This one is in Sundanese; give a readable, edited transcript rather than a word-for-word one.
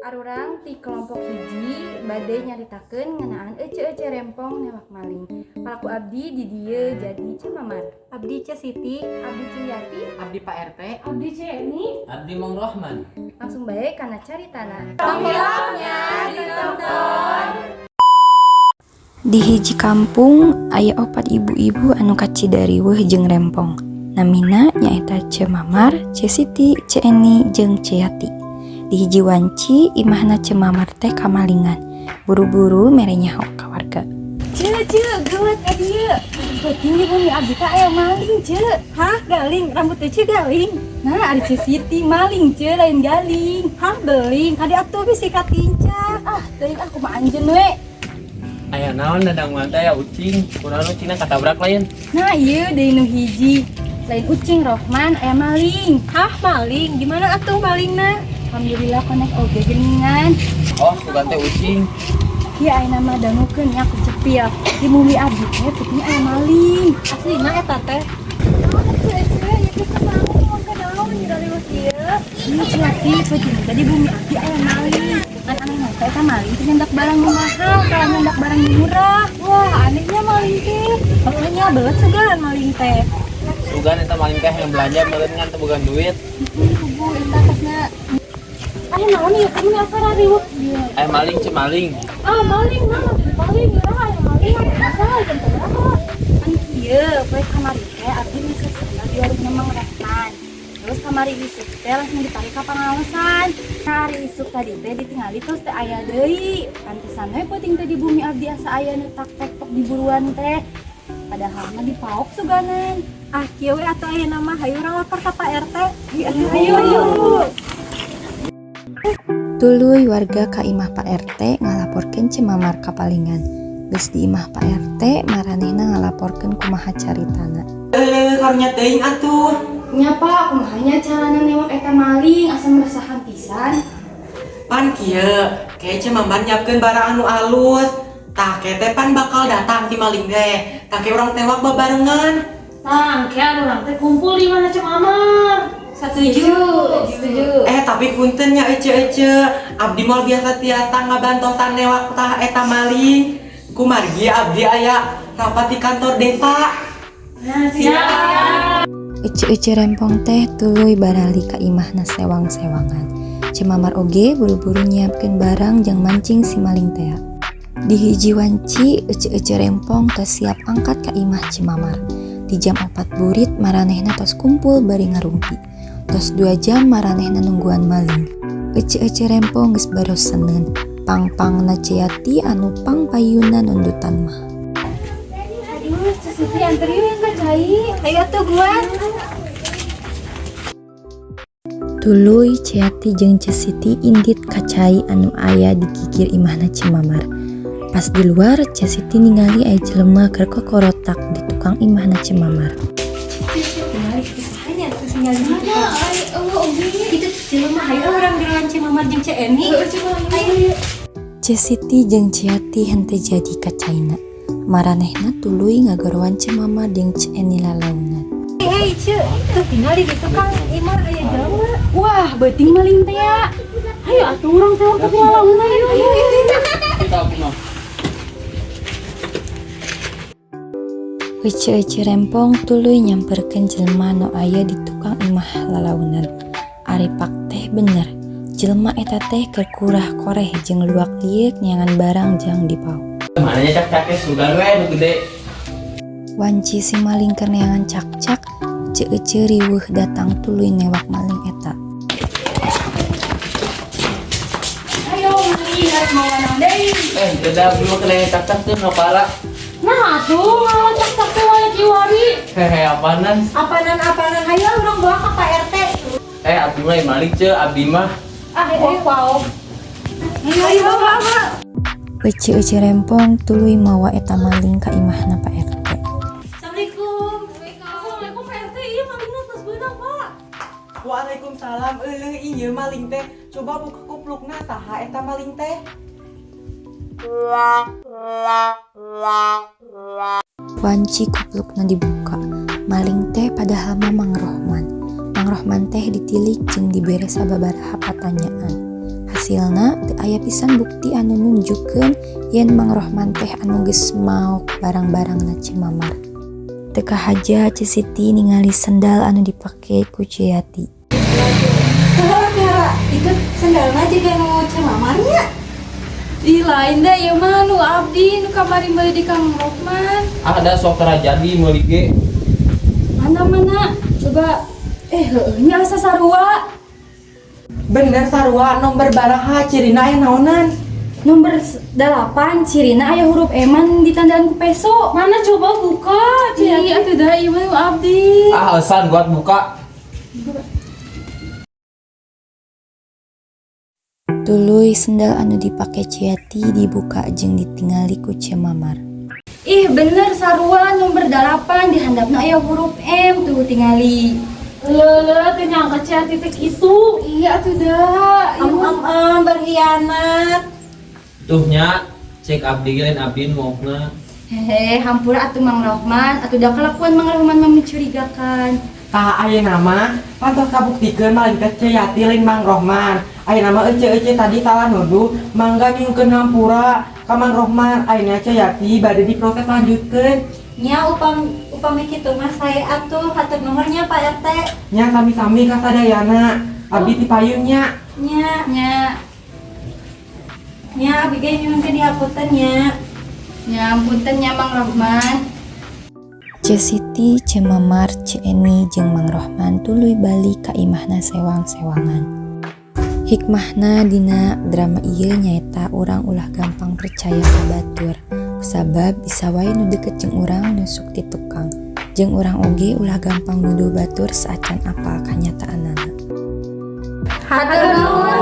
Arurang ti kelompok hiji bade nyaritakeun ngeunaan ece-ece rempong newak maling. Palaku abdi di dieu jadi Ceu Mamar. Abdi Ceu Siti, Abdi Ceu Yati, Abdi Pak RT, Abdi Ceu Eni. Abdi Mang Rohman. Langsung bae kana caritana. Tong hilap nya ditonton. Di hiji kampung aya opat ibu-ibu anu kacida riweuh jeung rempong. Namina nyaeta Ceu Mamar, Ceu Siti, Ceu Eni jeung Ceu Yati. Di hiji wanci imahna Ceu Mamar teh kamalingan. Buru-buru mere nyaho ka warga. Ceu, ceu, geuwat ka dieu. Peuting di bumi abdi teh aya maling, ceu. Hah, galing, rambut teh Ceu galing. Nah, ari Ceu Siti maling, ceu, lain galing. Hah, beling, kadi atuh bisi katinca. Ah, teuing ah kumaha anjeun we. Aya naon dadanguan teh aya ucing, kunaon ucingna katabrak lain? Nah, ieu deui nu hiji. Lain ucing Rohman, aya maling. Hah, maling, gimana atuh malingna? Alhamdulillah konek oge geuningan. Oh, sugan teh ucing. Ieu ayeuna mah dangukeun nya ku cepil. Di bumi abdi teh peuting aya maling. Aslina eta teh. Ceu, ceu, ieu teh kumaha ngomong ka naon nyiraliweuh ieu? Ieu Ceu Yati, peuting teh di bumi abdi aya maling. Kan anehna teh eta maling teh nyandak barang nu mahal, kalah nyandak barang nu murah. Wah, anehnya maling teh. Heueuh nya belet sugan maling teh. Sugan eta maling teh yang belanja meureun ngan teu boga duit. Kubu eta tasna. Aya naon ieu kamu asa rariweuh ieu? Aya maling ceu maling. Ah, maling mah maling ira aya maling asa jam sabaraha? Kan kieu, poe kamari teh abdi meser sendal di warungna Mang Rohman. Terus kamari isuk teh langsung ditarik ka pangaosan. Nah, ari isuk tadi teh ditingali terus teh aya deui. Pantesan we peuting teh di bumi abdi asa aya nu tak tek tok di buruan teh. Padahal mah dipaok suganan. Ah, kieu we atuh ayeuna mah hayu urang lapor ka Pak RT. Ayo, ayo, ayo. Tuluy warga ka imah Pak RT ngalaporkeun Ceu Mamar kapalingan. Geus di imah Pak RT maranehna ngalaporkeun kumaha caritana. Karunya teuing atuh. Nya Pak, kumaha nya carana newak eta maling asa meresahan pisan. Pan kieu, ke Ceu Mamar nyiapkeun barang anu alus. Tah ke teh pan bakal datang si maling teh. Tah ke urang tewak babarengan. Tah, ke urang teh kumpul di mana Ceu Mamar. Setuju, setuju. Tapi punten nya ece-ece, abdi moal biasa tiasa ngabantosan newak tah eta maling. Kumargi abdi aya rapat di kantor desa. Nah, siap. Ece-ece rempong teh tuluy barali ka imahna sewang-sewangan. Ceu Mamar oge buru-buru nyiapkeun barang jang mancing si maling tea. Di hiji wanci ece-ece rempong tos siap angkat ka imah Ceu Mamar. Di jam 4 burit maranehna tos kumpul bari ngarumpi. Tos 2 jam maranehna nungguan maling. Ece-ece rempong geus baroseneun. Pang-pangna Ceu Yati anu pang payuna nundutan mah. Aduh, Ceu Siti anter yuk ka cai. Hayu atuh buruan. Tuluy Ceu Yati jeung Ceu Siti indit ka cai anu aya di gigir imahna Ceu Mamar. Pas di luar Ceu Siti ningali aya jelema keur kokorotak di tukang imahna Ceu Mamar. Tingali hanya tuh tinggal di mana? Ai, eueuh oge. Itu jelema hayu urang gerolan Ceu Mamar jeung Ceu Eni. Ayo. Ceu Siti jeung Ceu Yati henteu jadi ka caina. Maranehna tuluy ngagorowan Ceu Mamar jeung Ceu Eni lalaunan. Hei, Ceu, tuh tingali di tukang imah aya jelema. Wah, beuting maling teh ya. Hayu atuh urang tewak tapi lalaunan yuk. Ayo, ayo. Kita abdi mah. Ece-ece rempong tuluy nyamperkeun jelema nu aya di tukang imah lalaunan. Ari pak teh bener, jelema eta teh keur kurah koreh jeung luak lieuk neangan barang jang dipaok. Mananya cak-cake sugan we nu gede. Wanci si maling keur neangan cak-cak, ece-ece riweuh datang tuluy newak maling eta. Ayo, maling rek mawa naon deui? Teu da abdi mah kena cak-cak teh nu pala. Nah, atuh ngawa cak-cak teh wae kiwari. Hehe, apanan? Apanan-apanan hayu urang bawa ka Pak RT. Abdi mah maling ceu, abdi mah. Ah, ayo wow. Ayo bawa, bawa. Ece-ece rempong tuluy mawa eta maling ka imahna Pak RT. Assalamualaikum. Assalamualaikum Pak RT, ieu malingna tos beunang, Pak. Waalaikumsalam, euleuh ieu maling teh. Coba buka kuplukna saha eta maling teh? Wanci kuplukna dibuka. Maling teh padahal mah Mang Rohman. Mang Rohman teh ditilik jeung dibere sababaraha patanyaan. Hasilna teu aya pisan bukti anu nunjukkeun yen Mang Rohman teh anu geus maok barang-barangna Ceu Mamar. Teu kahaja Ceu Siti ningali sendal anu dipake ku Ceu Yati. Kela, itu sendalna juga nu Ceu Mamar nya. Ih, lain dah ieu mah nu abdi nu kamari meuli di Kang Rohman. Ah, da sok terjadi meuli ge. Mana mana? Coba, eh, heueuh nya, asa sarua. Bener sarua, nomor baraha, cirina aya naonan? Nomor 8, cirina aya huruf M ditandaan ku peso. Mana, coba buka. Ih, atuh dah ieu mah nu abdi. Ah, alasan buat buka. Tuluy sendal anu dipake Ceu Yati dibuka jeung ditingali ku Ceu Mamar. Ih, bener sarua, nomor 8, di handapna aya huruf M tuh, tingali. Lele, teu nyangka Ceu Yati teh kitu. Iya atuh dah. Am am am, berkhianat. Tuh nya, cek abdi ge lain abdi nu maokna. Hehe, hampura atuh Mang Rohman, atuh dah kelakuan Mang Rohman mah mencurigakan. Tah, ayeuna mah pantos kabuktikeun maling teh Ceu Yati, lain Mang Rohman. Ayeuna mah ece-ece tadi salah nuduh, mangga nyungkeun hampura ka Mang Rohman. Ayeuna Ceu Yati bade diproses lanjutkeun. Nya, upami kitu mah sae atuh, hatur nuhun nya, Pak RT. Nya, sami-sami kasadayana. Abdi ti payun nya. Nya. Nya. Nya, abdi ge nyuhunkeun dihapunten nya. Nya, punten nya, Mang Rohman. Ceu Siti, Ceu Mamar, Ceu Eni jeung Mang Rohman tuluy balik ka imahna sewang-sewangan. Hikmahna dina drama ieu nyaeta urang ulah gampang percaya ka batur. Kusabab bisa wae nu deket jeung urang nusuk ti tukang. Jeung urang oge ulah gampang nuduh batur saacan apal kanyataanana. Hatur nuhun.